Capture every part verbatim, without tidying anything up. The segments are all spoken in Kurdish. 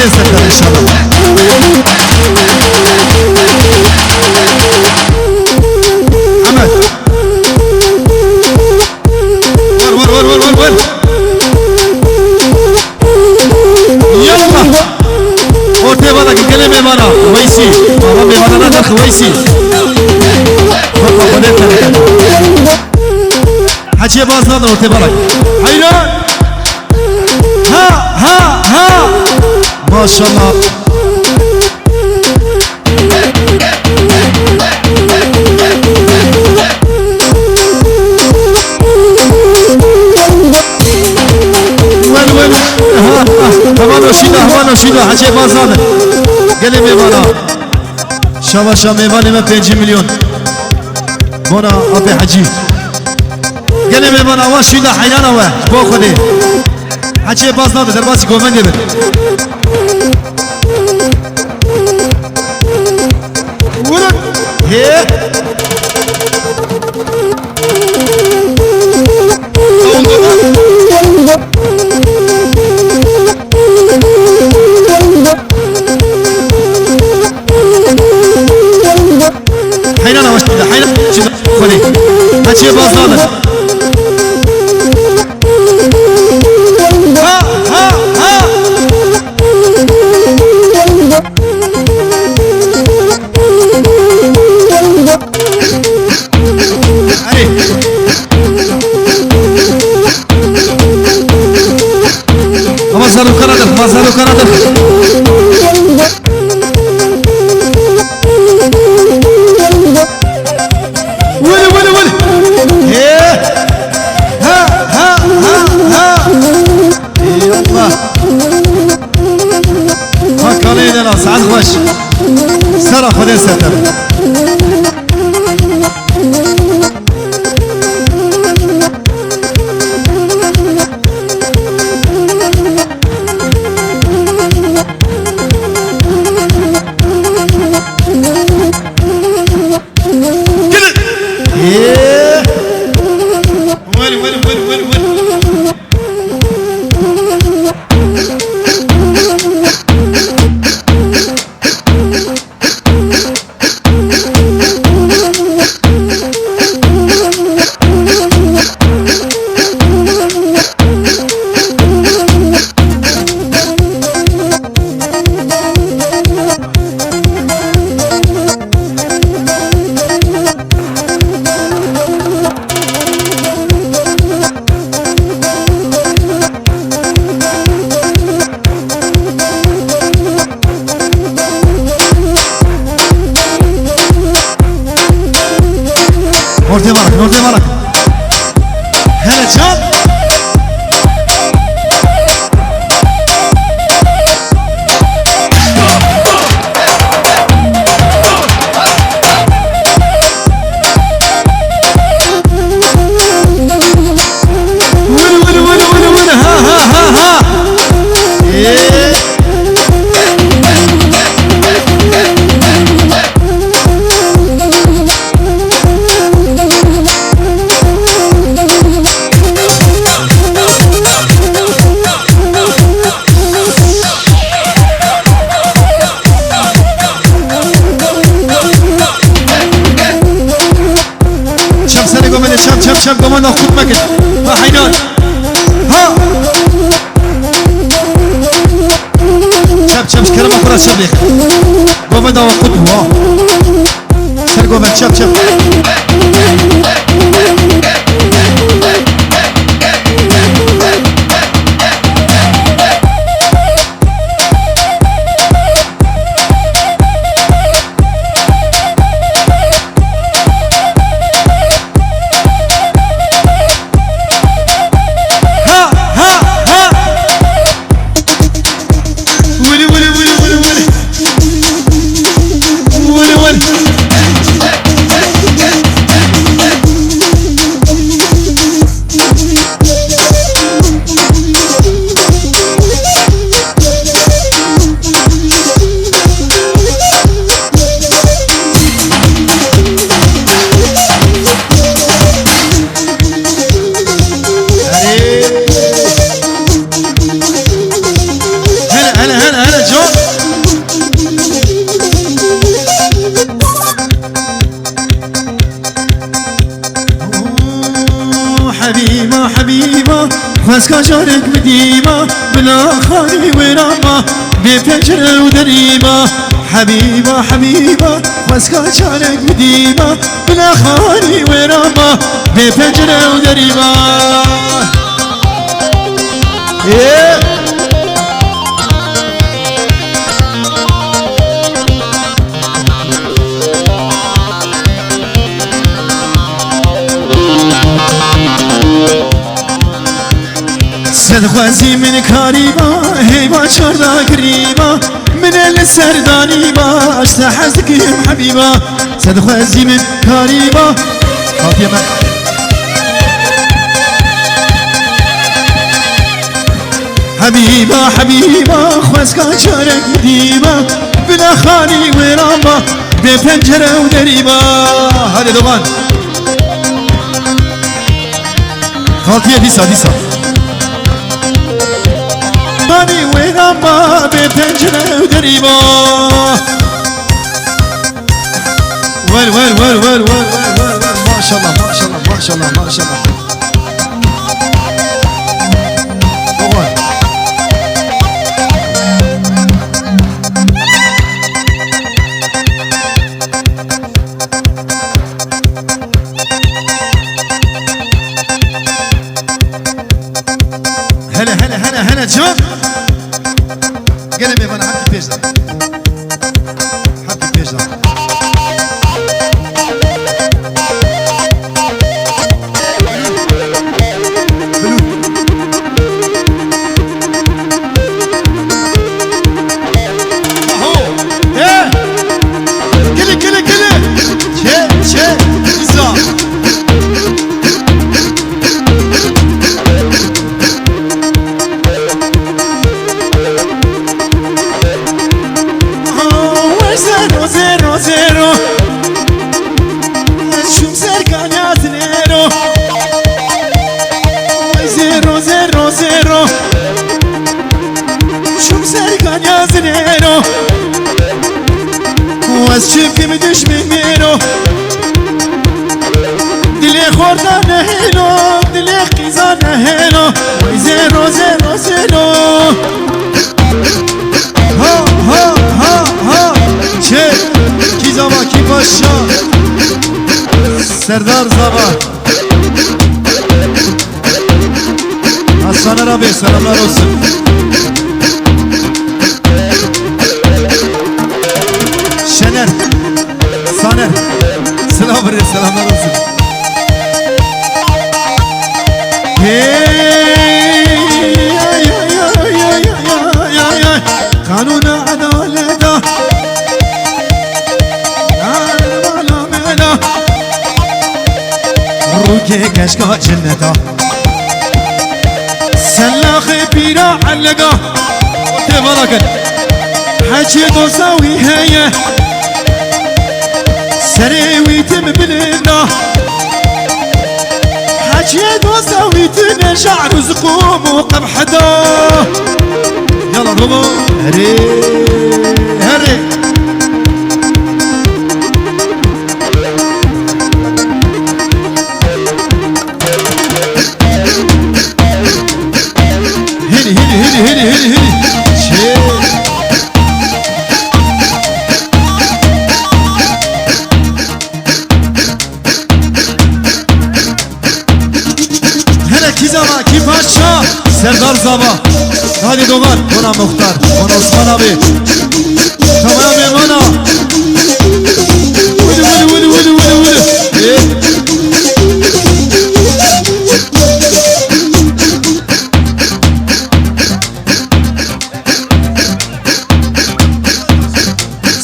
Sefer inşallah. Ahmet. Ver, ver, ver, ver, ver, ver. Yalla. Ortaya bana, gelin meyvana. Veysi. Baba meyvana ne der ki Veysi? Bak, bak, bak, ne kadar. Hacıya bazı da ortaya bana. Hayran. Ha, ha, ha. Maşallah. Wel, wel. Ha, ha. Heman o şîda, heman o şîda. Hacê Bazan. Gelê mêvana. Şabaşa mêvanê me pêncî milyon. Bona apê Hacî. Gelê mêvana wa şîda heyrana we. Ji bo Xwedê. Hacê baz nade, derbasî govendê be. Vurun. Hê. Heyran avaş dide, heyran. Xwedê. Hacê baz nade. Ha, ha, ha. Hey. Ama zarokana da, ama zarokana da. Wele, wele, wele. He. Ha, ha, ha, ha. Ey Allah. Makaleyê de la, saet xweş. Sera Xwedê ser te be. Gidin. Ee? Wele, wele, wele, wele, wele. Ortaya bak, ortaya bak. Hele çal. Wili, wili, wili, wili, wili. Ha, ha, ha, ha. Ee. Çep serê gomê de, çep, çep, çep, goma nexwe qut mekin. Ha, heyran. Ha! Çep, çep, ji kerema xwe re çep bêxe. Gomê de qut bû, ha. Ser gomê, çep, çep. Ha, ha, ha. Wili, wili, wili, wili, wili. Wili, wili. Bila xanî wêran ma, bê pencere û derî ma. Hebîba, hebîba, xwezka çarek bidî ma. Bila xanî wêran ma, bê pencere û derî ma. Ê! Sed xwezî min karîba, heyva çarda girîba, min e li ser danîba, ez te hez dikim hebîba. Sed xwezî min karîba. Xafiye me. Hebîba, hebîba, xwezka çarek dîba, bila xanî wêran ba, bê pencere û derî ba. Hadi dogan. Xaltiye dîsa, dîsa. Xanî wêran ba, bê pencere û derî ba. Wer, wer, wer. Maşallah, maşallah, maşallah, maşallah. Baba. Hele, hele, hele, hele can. Gelin bir bana hadi pêş de. Hadi pêş de. Aho! He! Gili, gili, gili! Çe, çe, za! Aho, zero, zero, zero! Şum serkan yazın ero. Zero, zero, zero. Şum serkan yazın ero. Wez çiftimi düşmün mero. Dilê xorda nehêlo, dilê qîza nehêlo. Zero, zero, zero. Ha, ha, ha, ha. Çê, kî zava, kî paşa. Serdar Zava. Hasan abi, selamlar olsun. Şener, Saner, selam verin, selamlar olsun. Hey, ay, ay, ay. Kanuna adaleta, ervala mela. Rûkê keşka cinneta. Sellaxê pîra elega. Tê bala kin. Hecê doza wî heye. Serê wî tim bilinda. Hecê doza wî tine şe'r û ziqûm û qebheda. Yala baba. Herê. Herê. Hêrî, hêrî, hêrî. Çê. Hele kî zava, kî paşa, Serdar Zava. Hadi dogan, bona muxtar, bona Osman abi. Tamam abi, bona. Wili, wili, wili. Ê.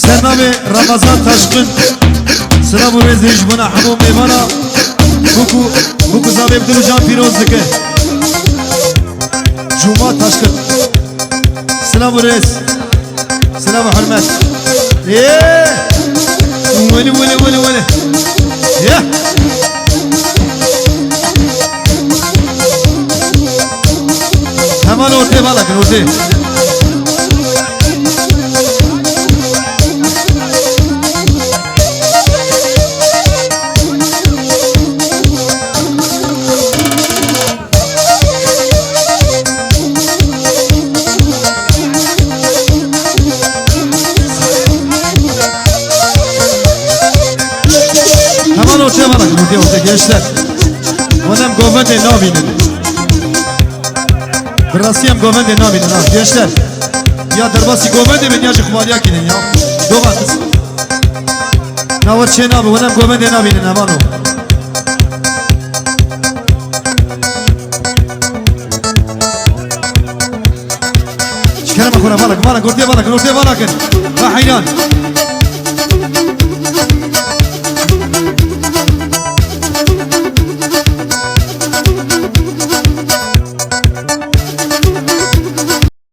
Sernavê Ramazan Taşkın. Silav û rêz hêj bona hemû mêvana. Buku, buku zavê bi dil û can pîroz dike. Cuma Taşkın. Silav û rêz. Silav û hurmet. Ê! Wili, wili, wili, wili. Ya! Heval ortê bala kin, ortê. Gençler, hûn em govendê nabînin. Bi rastî em govendê nabînin ha, gençler. Ya derbasî govendê bin ya jî xwariya kînin ya. Doxa kis. Nawe çê nabe, hûn em govendê nabînin, hemano. Kerem xwe vala, vala, gortê vala, gortê vala kin. Ha heyran.